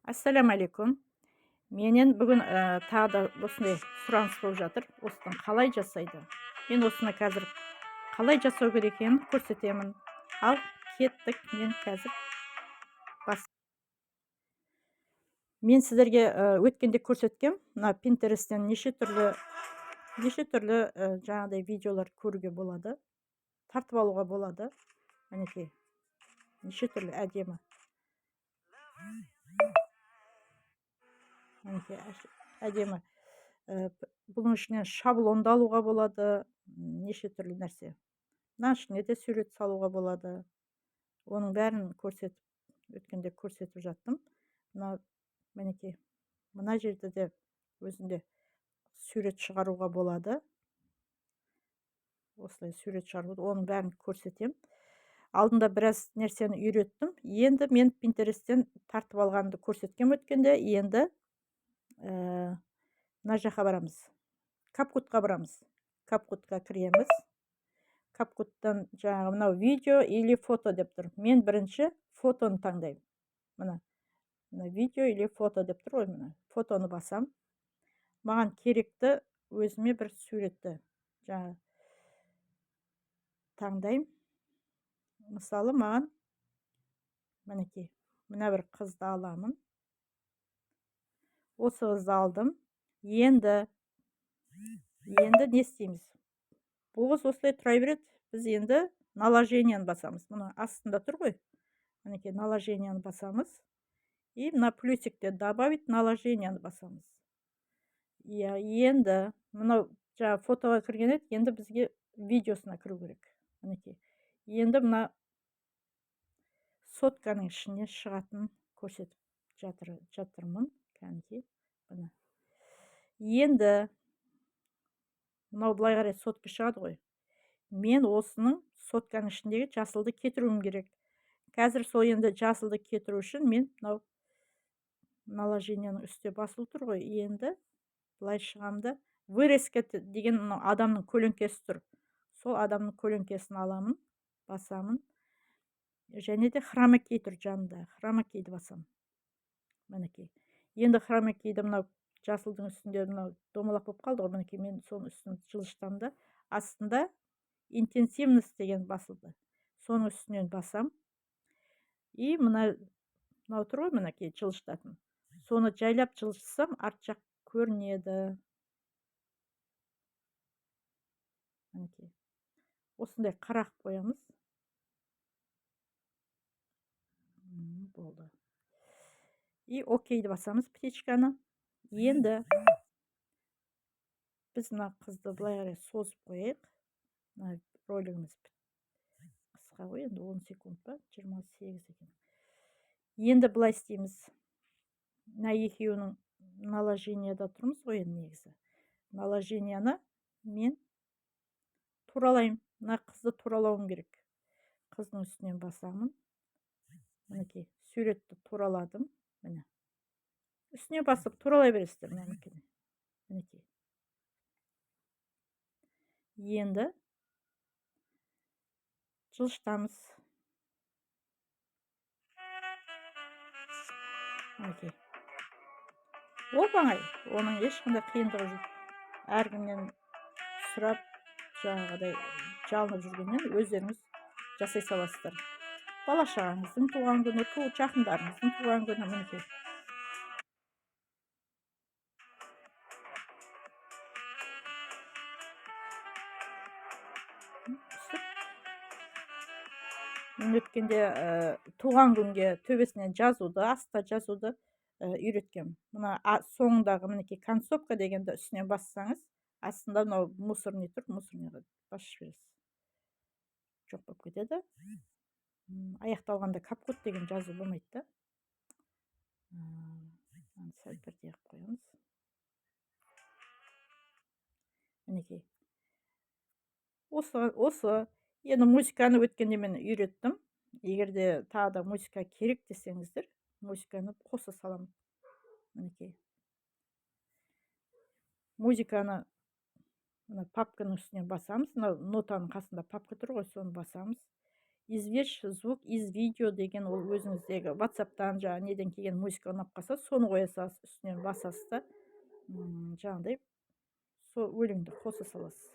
Ассаляму. Менен бүгін тағы да осындай сұраныс болып жатыр. Осыны қалай жасайды? Мен осыны қазір қалай жасау керек екенін көрсетемін. Ал кеттік, мен қазір бас. Мен сіздерге өткенде көрсеткем, мына Pinterest'тен неше түрлі жаңағыдай видеолар көруге болады, тартып алуға болады. Мінекей, неше түрлі әдемі. Мінекей, әдемі. Бұның ішінен шаблон да алуға болады, неше түрлі нәрсе. Мына ішіне де сурет салуға болады. Оның бәрін көрсетіп, өткенде көрсетіп жаттым. Мына мінекей, мына жерде де өзінде сурет шығаруға болады. Осылай сурет шығаруды, оның бәрін көрсетем. Алдында біраз нәрсені үйреттім. Енді мен Pinterest'тен тартып алғанымды көрсеткем өткенде. Енді мына жаққа барамыз. CapCut-қа барамыз. CapCut-қа кіреміз. CapCut-тан жаңағы мынау видео или фото деп тұр. Мен бірінші фотоны таңдаймын. Мына видео или фото деп тұр ғой, мына фотоны басам. Маған керекті өзіме бір суретті жаңағы таңдаймын. Мысалы, маған мінекей мына бір қызды аламын. Осы қызды алдым. Енді не істейміз? Бұл қыз осылай тұра береді. Біз енді наложениені басамыз. Мұны астында тұр ғой. Мінекей, наложениені басамыз. И мына плюсикте добавить наложениені басамыз. Иә, енді мынау жаңа фотоға кірген еді, енді бізге видеосына кіру керек. Мінекей. Енді мына сотканың ішіне шығатын көрсетіп жатырмын. Кәнекей, міне. Енді мынау былай қарай сотка шығады ғой. Мен осының сотканың ішіндегі жасылды кетіруім керек. Қазір сол енді жасылды кетіру үшін мен мынау наложениенің үсте басылып тұр ғой. Енді былай шығамын да, вырезка деген мынау адамның көлеңкесі тұр. Сол адамның көлеңкесін аламын, басамын. Және де хромакей тұр жанында. Хромакейді басамын. Мінекей. Енді хромакейді мынау жасылдың үстінде мынау домалақ болып қалды ғой, мінекей, мен соның үстін жылжытамын да, астында интенсивность деген басылды. Соның үстінен басам. И мынау тұр ғой, мінекей, жылжытатын. Соны жайлап жылжытсам, арт жақ көрінеді. Мінекей. Осындай қара қылып қоямыз. Болды. И окейді басамыз, птичканы. Енді біз мына қызды былай қарай созып қояйық. Мына ролигіміз қысқа ғой, енді 10 секунд па, 28 екен. Енді былай істейміз. Мына екеуінің наложениеда тұрмыз ғой енді негізі. Наложениені мен туралаймын. Мына қызды туралауым керек. Қыздың үстінен басамын. Мінекей, суретті тураладым. Міне. Үстіне басып туралай бересіздер мінекей. Мінекей. Енді жылжытамыз. Мінекей. Оп оңай. Оның ешқандай қиындығы жоқ. Әркімнен сұрап, жаңағыдай жалынып жүргеннен өздеріңіз жасай саласыздар. Бала шағаңыздың туған күні, жақындарыңыздың туған күні, мінекей. Мен өткенде туған күнге төбесінен жазуды, астта жазуды үйреткем. Мына соңындағы мінекей концовка дегенді үстінен бассаңыз, астында мынау мусорный тұр, мусорныйға басып жібересіз. Жоқ болып кетеді. Аяқталғанда CapCut деген жазу болмайды да. Мынаны сәл бірдей қылып қоямыз. Мінекей. Осы енді музыканы өткенде мен үйреттім. Егер де тағы да музыка керек десеңіздер, музыканы қоса саламын. Мінекей. Музыканы мына папканың үстінен басамыз. Мынау нотаның қасында папка тұр ғой, соны басамыз. Извлечь звук из видео деген, ол өзіңіздегі WhatsAppтан, жаңағы неден келген музыка ұнап қалса, соны қоя саласыз, үстінен басасыз да, жаңағыдай сол өлеңді қоса саласыз.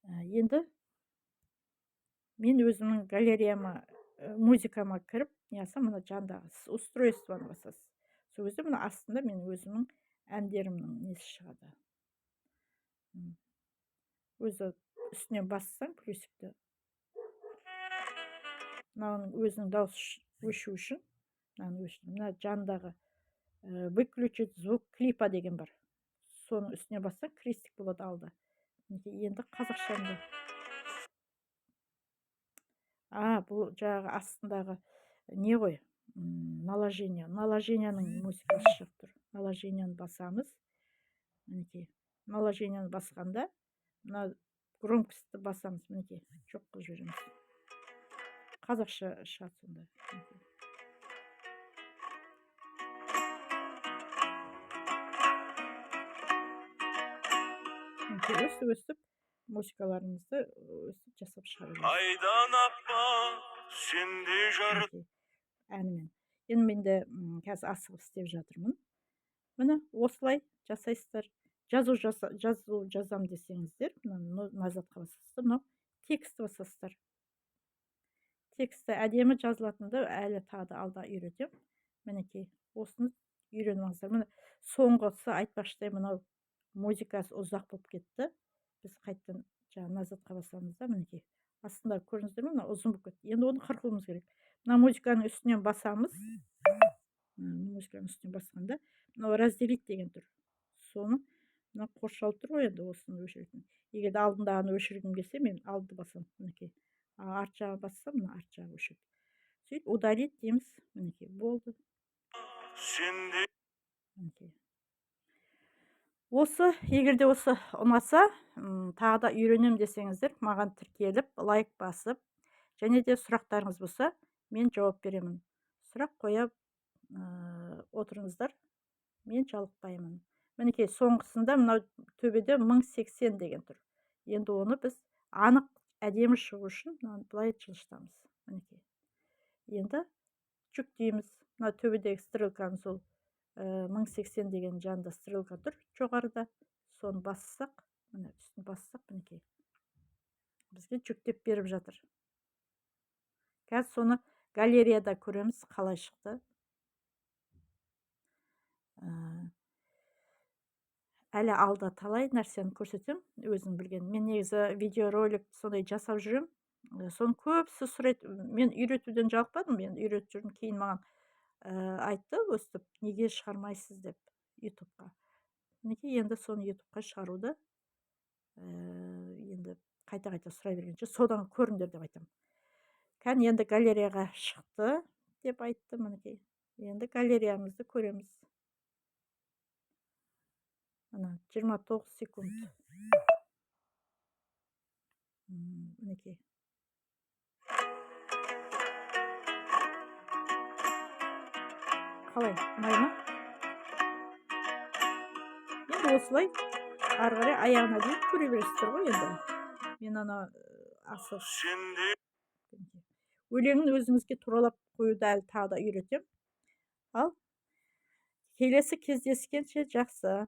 Енді мен өзімнің галереяма, музыкама кіріп не алсам, мына жанындағы устройствоны басасыз. Сол кезде мына астында мен өзімнің әндерімнің несі шығады. Өзі үстінен бассаң плюсикті, мынаның өзінің дауысы өшу үшін мынаны өшірдім. Мына жанындағы выключить звук клипа деген бар, соның үстіне бассаң, крестик болады алды. Мінекей, енді қазақшамды, а бұл жаңағы астындағы не ғой, наложение, наложениенің музыкасы шығып тұр. Наложениені басамыз. Мінекей, наложениені басқанда мына громкостьті басамыз. Мінекей, жоқ қылып жібереміз, қазақша шығады сонда. Мінекей. Мінекей, өстіп өстіп музыкаларыңызды өстіп жасап шығара бересіз. Айдан аппақ сендей жар. Мінекей, әнімен. Енді мен де қазір асығып істеп жатырмын. Міне, осылай жасайсыздар. Жазу жазу жазам десеңіздер, мына назадқа басасыздар, мынау текстті басасыздар. Тексті әдемі жазылатынды әлі тағы да алда үйретемін. Мінекей, осыны үйреніп алыңыздар. Міне, соңғысы айтпақшыдай, мынау музыкасы ұзақ болып кетті. Біз қайтадан жаңағы назадқа басамыз да, мінекей, астында көрдіңіздер ме, мына ұзын болып кетті. Енді оны қырқуымыз керек. Мына музыканың үстінен басамыз. Музыканың үстінен басқанда мынау разделить деген тұр, соны мына қоршалып тұр ғой. Енді осыны өшіретін, егер де алдындағыны өшіргім келсе, мен алды басамын. Мінекей, арт жағын бассам, мына арт жағы өшеді. Сөйтіп удалить дейміз. Мінекей, болды. Сендей. Мінекей, осы. Егер де осы ұнаса, тағы да үйренемін десеңіздер, маған тіркеліп, лайк басып, және де сұрақтарыңыз болса, мен жауап беремін. Сұрақ қоя отырыңыздар, мен жалықпаймын. Мінекей, соңғысында мынау төбеде 1080 деген тұр. Енді оны біз анық, әдемі шығу үшін мынаны былай жылжытамыз. Мінекей, енді жүктейміз. Мына төбедегі стрелканы, сол 1080 деген жанында стрелка тұр жоғарыда, соны бассақ, міне, үстін бассақ, мінекей, бізге жүктеп беріп жатыр. Қазір соны галереяда көреміз, қалай шықты. Әлі алда талай нәрсені көрсетемін өзім білген. Мен негізі видеоролик сондай жасап жүремін. Соның көбісі сұрайды. Мен үйретуден жалықпадым, мен үйретіп жүрмін. Кейін маған айтты, өстіп неге шығармайсыз деп ютубқа. Мінекей, енді соны ютубқа шығаруды енді қайта қайта сұрай бергенше, содан көріңдер деп айтамын. Кәне, енді галереяға шықты деп айтты. Мінекей, енді галереямызды көреміз. Мына 29 секунд. Мінекей, қалай, ұнай ма? Енді осылай ары қарай аяғына дейін көре бересіздер ғой. Енді мен ана асығыс Сендей. өлеңін өзіңізге туралап қоюды әлі тағы да үйретемін. Ал келесі кездескенше, жақсы.